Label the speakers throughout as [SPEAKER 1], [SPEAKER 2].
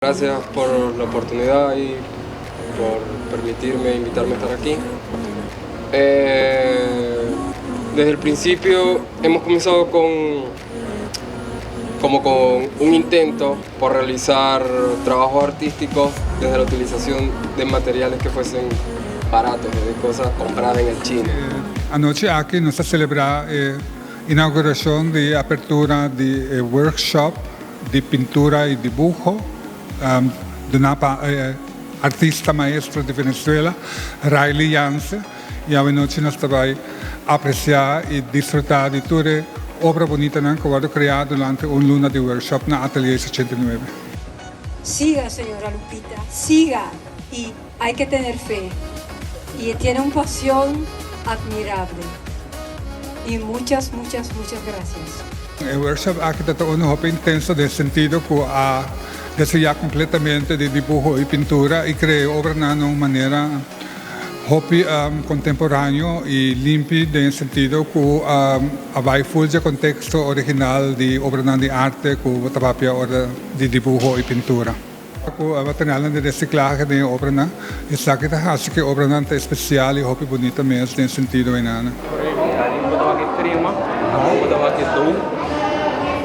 [SPEAKER 1] Gracias por la oportunidad y por permitirme invitarme a estar aquí. Desde el principio hemos comenzado con como con un intento por realizar trabajos artísticos desde la utilización de materiales que fuesen baratos, de cosas compradas en el chino.
[SPEAKER 2] Anochi aki nos a celebra e inauguracion di apertura di e workshop di pintura y dibuho duna pa e artista maestro di Venezuela, Riley Janse. Y awenochi nos ta bay aprecia y disfruta di tur e obra bunitanan cu a wordo crea durante un luna di workshop na Atelier 89.
[SPEAKER 3] Siga, señora Lupita, siga y hay que tener fe y tiene un pasión admirable y muchas muchas muchas gracias.
[SPEAKER 2] E workshop aki ta ta uno hopi intenso den sentido cu a desaroya completamente di dibuho y pintura y crea e obranan na un manera hopi contemporaneo y limpi den sentido cu a bay full dje contexto original di obranan di arte cu bo ta papia ora di dibuho y pintura. Cu materialnan di reciclahe den e obranan, esaki ta haci cu e obranan ta especial y hopi bunita mes den sentido enanan.
[SPEAKER 4] Ariba bo ta wak e crema, abou bo ta wak e dough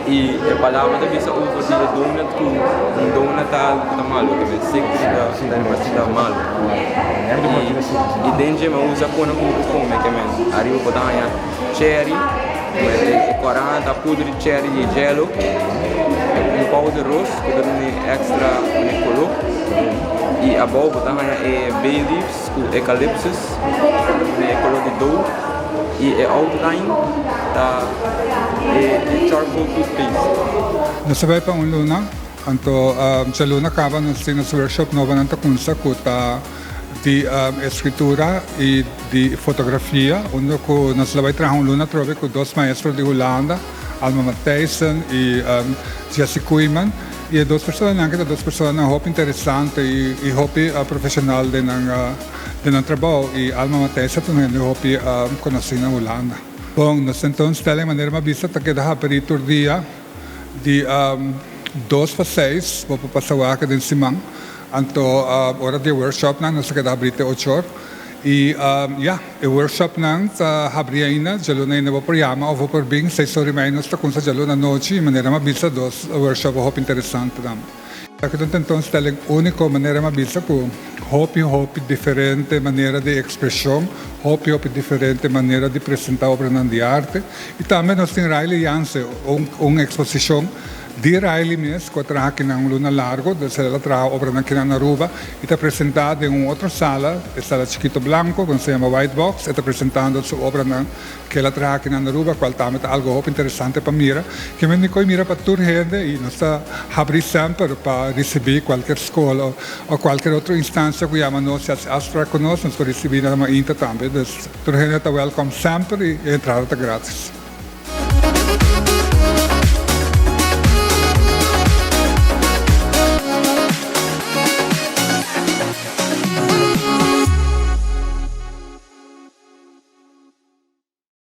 [SPEAKER 4] y e palabra ta bisa over di e donut cu un donut ta algo cu ta malo, ke men sekter ta ta malo. Y den dje mi a usa kona cu bo por come, ke men ariba bo ta haña cherry. E kora ta puder di cherry di yelo, un powder ros ku ta duna extra koló i abou bo ta haña e bay leaves ku eucalyptus ku ta duna e koló di dough i e outline ta e charcoal toothpaste.
[SPEAKER 2] Nos a bai pa un luna, anto djaluna kaba nos tin nos workshop nobonan ta kumsa ku ta. Di escritura y di fotografia, unda cu nos lo bay traha un luna atrobe cu dos maestro di Hulanda, Alma Matthijssen y Jesse Koeiman. Y e dos personanan aki ta dos personanan hopi interesante y hopi profesional den nan den nan trabou. Y Alma Matthijssen ta un hende hopi conoci na Hulanda. Bon, nos tentoonstelling manera mi a bisa ta keda habri tur dia di dos pa seis, bo por pasa wak den siman. Anto ora di e workshopnan nos a keda habrí te ocho or. I ya, e workshopnan ta habrí ainda, djaluna ainda bo por yama of bo por bin. Seis or i mei nos ta kumsa djaluna anochi i manera mi a bisa dos workshop hopi interesante tambe. Esaki ta un tentoonstelling úniko manera mi a bisa ku hopi hopi diferente manera di ekspreshon, hopi hopi diferente manera di presentá obranan di arte. I tambe nos tin Riley Janse, un eksposishon Di Riley mes cu a traha kinan un luna largo, dus el a traha obranan kinan na Aruba y ta presenta den un otro sala, e sala chikito blanco cu nos ta yama White Box, e ta presentando su obranan cu el a traha kinan na Aruba, cual tambe ta algo hopi interesante pa mira. Kimen di coy mira pa tur hende y nos ta habri semper pa ricibi cualkier scol o cualkier otro instancia cu yama nos y haci afspraak cu nos, nos por ricibi nan mainta tambe. Dus tur hende ta welcome semper y e entrada ta gratis.